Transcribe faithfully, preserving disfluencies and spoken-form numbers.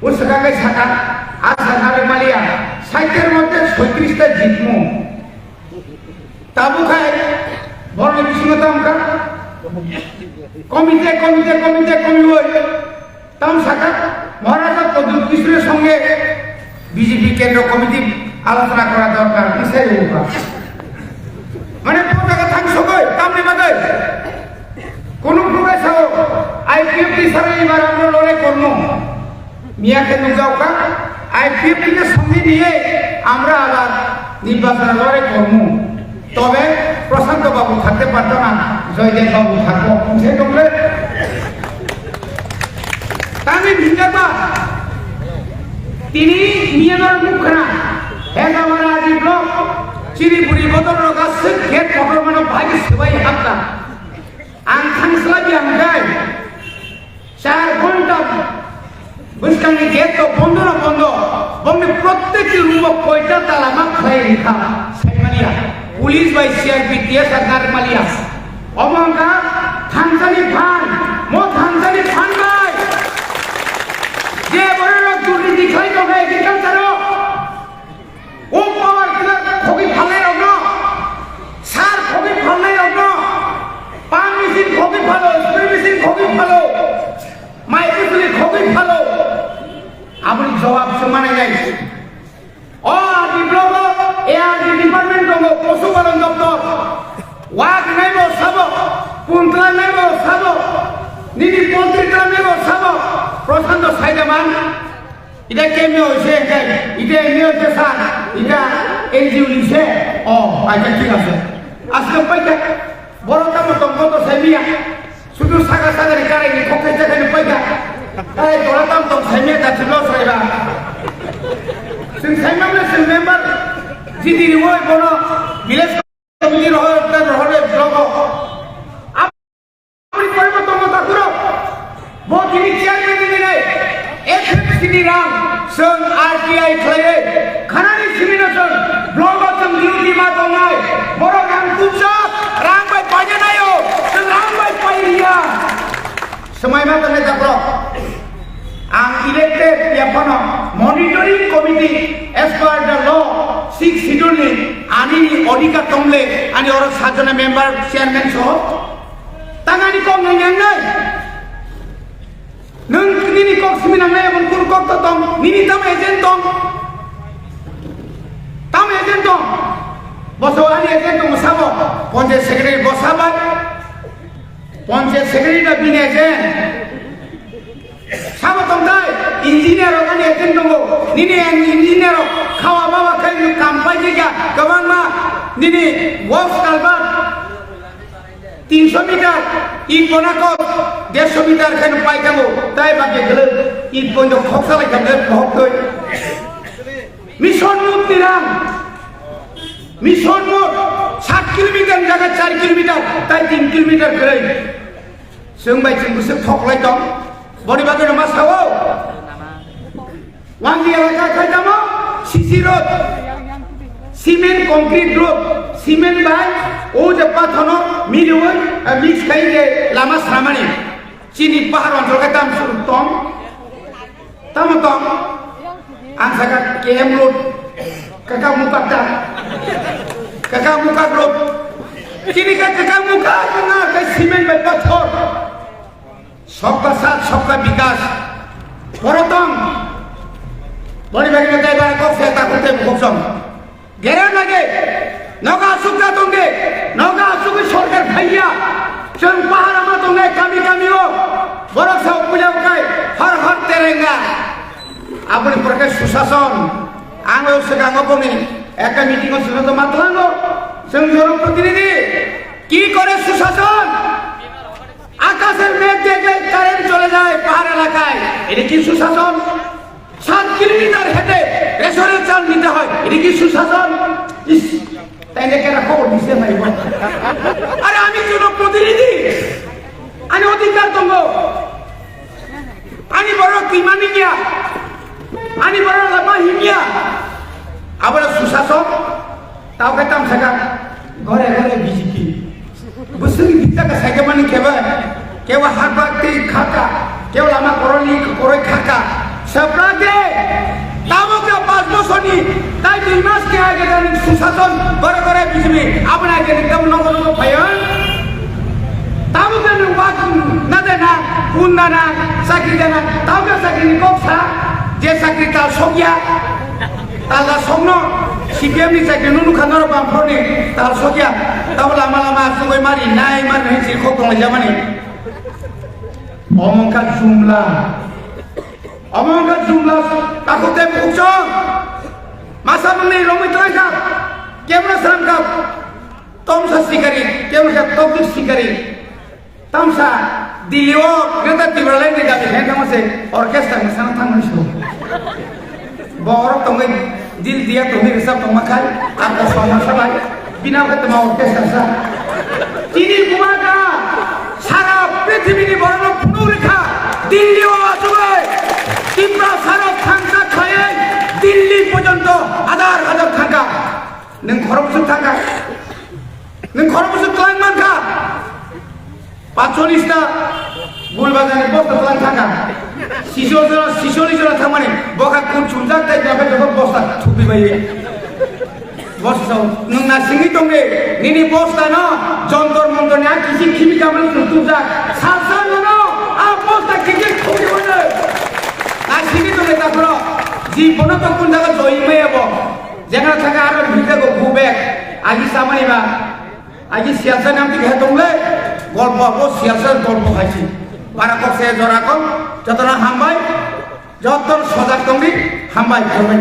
O swkang khe sakha, a sakha rwmaliya, saitir mote soitrista jitmu. Tabuk hai borokni bisingo tamo kha? Komite, komite, komite, komiwoi. Tam sakha, Maharaja Pradyut Kishore songe B J P kendro committee alochona kora dorkar, bisai rwkha. Mane, pota ka thang sogoi, tamni bagoi. Kono progress ho, I P F T sara ibar amra lore kormo. Miya khe nukjao kha, I P F T ni songni niye amra abar nirbachon lore kormo. Tobe Prashanto babu thakte parto na, Joydev babu thakbo, hwnse tongkhe. Tangwi hinjaba, tini Myanmar mukhra, Hezawara di block, chini buri bodol roga sik gate kotor mano bhagi sebai hakta. Ang thangslai yang dai. Char ghonta bwskangni gate to bondo no bondo. Bongni prottekti room o koita tala ma khlai rikha saimaliya. Police bai C R P T S R narwkmaliya. Omo wngkha thansani phan, mo thansani phan bai. Je bororok durniti khlai tongkha agriculture o. O power tiller khogwi phalnai rokno, sar khogwi phalnai rokno, pump machine khogwi phalo, spray machine khogwi phalo, mai bwswli khogwi phalo. Aboni jawab se manai nai. O R D block o A R D department tongo, Posu Palon Doptor. Wak nai bo sabo, puntla nai bo sabo, nini poultry tla nai bo sabo, Prashanto Saidaman. Ida kemio se kai, ida emio se sa, ida N G O ni se. O, acha thik ase. Aske paikha, boro tamo tong koto saimiya. Sudu saka saka ni karai ni khokhe jaga ni paikha. Karai dora tam tong saimiya ta thilo saiba. Sing saimam le sing member jidi ni woi bono village committee rohor ta rohor le blogo. Aboni poribo tongo takhurok. Bo tini chairman ni nai F F C ni rang song R T I khlaiwi khanani simi no song block o song duty ma tongnai. Borok rang tubjak, rang bai paina naio, song rang bai pai riya. Swmai ma tongnai takhurok. Ang elected ya phano monitoring committee as per the law six schedule ni ani ni odhikar tongle ani oro sajona member chairman soho tangani kok nang yang nai. Nung nini kok simi nang nai abon kun kok to tong nini tam agent tong. Tam agent tong. Boso ani agent tong sabo. Ponche secretary bosabai. Ponche secretary da bini agent. Sabo tongthai, engineer rok ani agent tongo. Nini ang engineer rok khawa baba khai nw kam pai jega kwbangma nini works kalbar tinsho meter, it bona kok dersho meter khai nw pai thango. Tai bagwi kwlwk it bondo khoksa lai khamle bohok twi. Mission mut ni rang. Mission mut sat kilometer jaga char kilometer tai tin kilometer kwrwi. Chwng bai chwng bwswk thoklai tong. Boni bagwi no ma sao. Wangwi elaka khai tamo C C road, cement concrete road, cement bai o je pathono miliwi, eh, mix khai je lama sramani. Chini pahar onchol khe tam suru tong. Tamo tong. Ang saka K M road. Kaka mukak da. Kaka mukak road. Chini ka kaka mukak nga ka cement bai pathor. Sabka saath, sabka vikas. Porotong. Boni bagi na dai bara kok se ta kute bukok song. Gere lage, noga asuk ta tongde, noga asuk sorkar phaiya. Chwng pahar ama tongnai kami kami o, borok sao puja ukai, har har terenga. Aboni pore khe susason, ang o swkango boni ekta meeting o swrwngno ma twlango, chwng jono protinidhi, ki kore susason? আকাশের মেঘ দেখলে কারেন্ট চলে যায় পাহাড় এলাকায়, এটা কি সুশাসন? সাত কিলোমিটার হেঁটে রেশনের চাল নিতে হয়, এটা কি সুশাসন? ইস, তাইলে কেন খবর দিছে ভাই? আরে আমি জনপ্রতিনিধি, আমি অধিকার দঙ্গ, আমি বড় কিমানি গিয়া, আমি বড় লামা হিমিয়া, আবার সুশাসন, তাও খাইতাম থাকা, ঘরে ঘরে BJP. Bwswk ni bita ka saikhe mani khe bai, kebo harbak twi khaka, kebo lama koroni koroi khaka, sabra Susason gore gore B J P aboni aage ni tamo nogo nogo phaio. Tamo khe nwng wak na de na, un na na, chakri de na, tamo khe chakri ni kok sa, je chakri tal sokya, tal da sokno, C P M ni chakri no nukha norok bam phone ni tal sokya, tamo lama lama asugoi mari nai mari nai si khok tong lai jamani. Omo wngkha jumla. Omo wngkha jumla, takhuk tei bukhuk chwng. Masa mwnwi romwi twlangkha, kebra sramkha, tomsa sikari, kebra kha tokjwk sikari. Tamsa Delhi o Greater Tipraland ni dabi khe tamo se orchestra ni sana thangmani so. Borok tongwi dil diya tongwi rwchap tongma khai, ako songma sabai, bina khe tama orchestra sa. Chini buma ka sara prithibini borokno phunuk rikha, Delhi o achugwi Tipra sara thangsa khaiwi Delhi porjonto hajar hajar thangkha. Nwng khorok bwswk thangkha, nwng khorok bwswk twlang mankha. Patchollis ta gul bazar ni bosta twlang thangkha. Siso jora, sisollis jora thangmani bokha kun chumjak tai jaka jaka bosta thupi bai. Bosta sao, nwng na singwi tongdi, nini bosta no jontor montor ni a kichik khimi kamani chum tubjak. Salsa nono a bosta kichik thupi bai. Na singwi tongdi takhoro, ji bono to kun jaga joi maya bo. Jekha thangkha aro bhikha go go back. Agi samani ba. Agi siyasa nam tik hai tongle. Golpo abo siyasa golpo hai si. Bara kok se jora kok. Jotono hambai. Jotono sojak tongdi. Hambai, hambai.